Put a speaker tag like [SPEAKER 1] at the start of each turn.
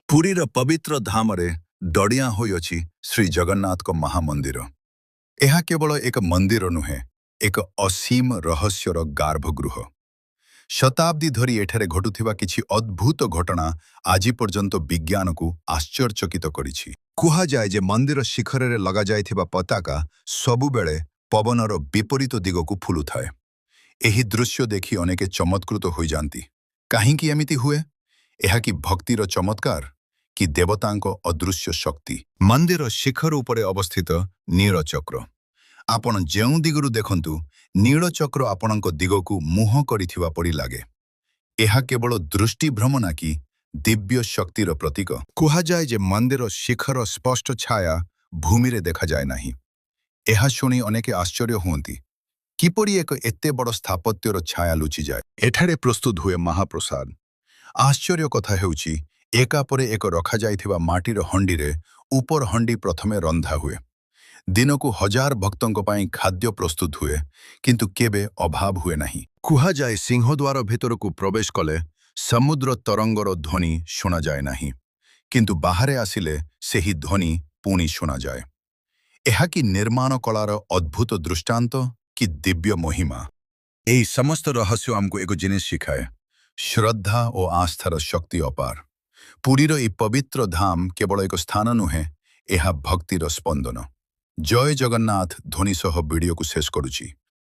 [SPEAKER 1] ପୁରୀର ପବିତ୍ର ଧାମରେ ଦଡ଼ିଆ ହୋଇଅଛି ଶ୍ରୀ ଜଗନ୍ନାଥଙ୍କ ମହାମନ୍ଦିର। ଏହା କେବଳ ଏକ ମନ୍ଦିର ନୁହେଁ, ଏକ ଅସୀମ ରହସ୍ୟର ଗର୍ଭଗୃହ। ଶତାବ୍ଦୀ ଧରି ଏଠାରେ ଘଟୁଥିବା କିଛି ଅଦ୍ଭୁତ ଘଟଣା ଆଜି ପର୍ଯ୍ୟନ୍ତ ବିଜ୍ଞାନକୁ ଆଶ୍ଚର୍ଯ୍ୟଚକିତ କରିଛି। କୁହାଯାଏ ଯେ ମନ୍ଦିର ଶିଖରରେ ଲଗାଯାଇଥିବା ପତାକା ସବୁବେଳେ ପବନର ବିପରୀତ ଦିଗକୁ ଫୁଲୁଥାଏ। ଏହି ଦୃଶ୍ୟ ଦେଖି ଅନେକେ ଚମତ୍କୃତ ହୋଇଯାନ୍ତି। କାହିଁକି ଏମିତି ହୁଏ? ଏହା କି ଭକ୍ତିର ଚମତ୍କାର କି ଦେବତାଙ୍କ ଅଦୃଶ୍ୟ ଶକ୍ତି? ମନ୍ଦିର ଶିଖର ଉପରେ ଅବସ୍ଥିତ ନୀଳଚକ୍ର। ଆପଣ ଯେଉଁ ଦିଗରୁ ଦେଖନ୍ତୁ, ନୀଳଚକ୍ର ଆପଣଙ୍କ ଦିଗକୁ ମୁହଁ କରିଥିବା ପରି ଲାଗେ। ଏହା କେବଳ ଦୃଷ୍ଟିଭ୍ରମ ନା କି ଦିବ୍ୟ ଶକ୍ତିର ପ୍ରତୀକ? କୁହାଯାଏ ଯେ ମନ୍ଦିର ଶିଖର ସ୍ପଷ୍ଟ ଛାୟା ଭୂମିରେ ଦେଖାଯାଏ ନାହିଁ। ଏହା ଶୁଣି ଅନେକେ ଆଶ୍ଚର୍ଯ୍ୟ ହୁଅନ୍ତି, କିପରି ଏକ ଏତେ ବଡ଼ ସ୍ଥାପତ୍ୟର ଛାୟା ଲୁଚିଯାଏ? ଏଠାରେ ପ୍ରସ୍ତୁତ ହୁଏ ମହାପ୍ରସାଦ। ଆଶ୍ଚର୍ଯ୍ୟ କଥା ହେଉଛି, ଏକା ପରେ ଏକ ରଖାଯାଇଥିବା ମାଟିର ହଣ୍ଡିରେ ଉପର ହଣ୍ଡି ପ୍ରଥମେ ରନ୍ଧା ହୁଏ। ଦିନକୁ ହଜାର ଭକ୍ତଙ୍କ ପାଇଁ ଖାଦ୍ୟ ପ୍ରସ୍ତୁତ ହୁଏ, କିନ୍ତୁ କେବେ ଅଭାବ ହୁଏ ନାହିଁ। କୁହାଯାଏ, ସିଂହଦ୍ୱାର ଭିତରକୁ ପ୍ରବେଶ କଲେ ସମୁଦ୍ର ତରଙ୍ଗର ଧ୍ୱନି ଶୁଣାଯାଏ ନାହିଁ, କିନ୍ତୁ ବାହାରେ ଆସିଲେ ସେହି ଧ୍ୱନି ପୁଣି ଶୁଣାଯାଏ। ଏହା କି ନିର୍ମାଣ କଳାର ଅଦ୍ଭୁତ ଦୃଷ୍ଟାନ୍ତ କି ଦିବ୍ୟ ମହିମା? ଏହି ସମସ୍ତ ରହସ୍ୟ ଆମକୁ ଏକ ଜିନିଷ ଶିଖାଏ, ଶ୍ରଦ୍ଧା ଓ ଆସ୍ଥାର ଶକ୍ତି ଅପାର। ପୁରୀର ଏହି ପବିତ୍ର ଧାମ କେବଳ ଏକ ସ୍ଥାନ ନୁହେଁ, ଏହା ଭକ୍ତିର ସ୍ପନ୍ଦନ। ଜୟ ଜଗନ୍ନାଥ ଧ୍ୱନି ସହ ଭିଡ଼ିଓକୁ ଶେଷ କରୁଛି।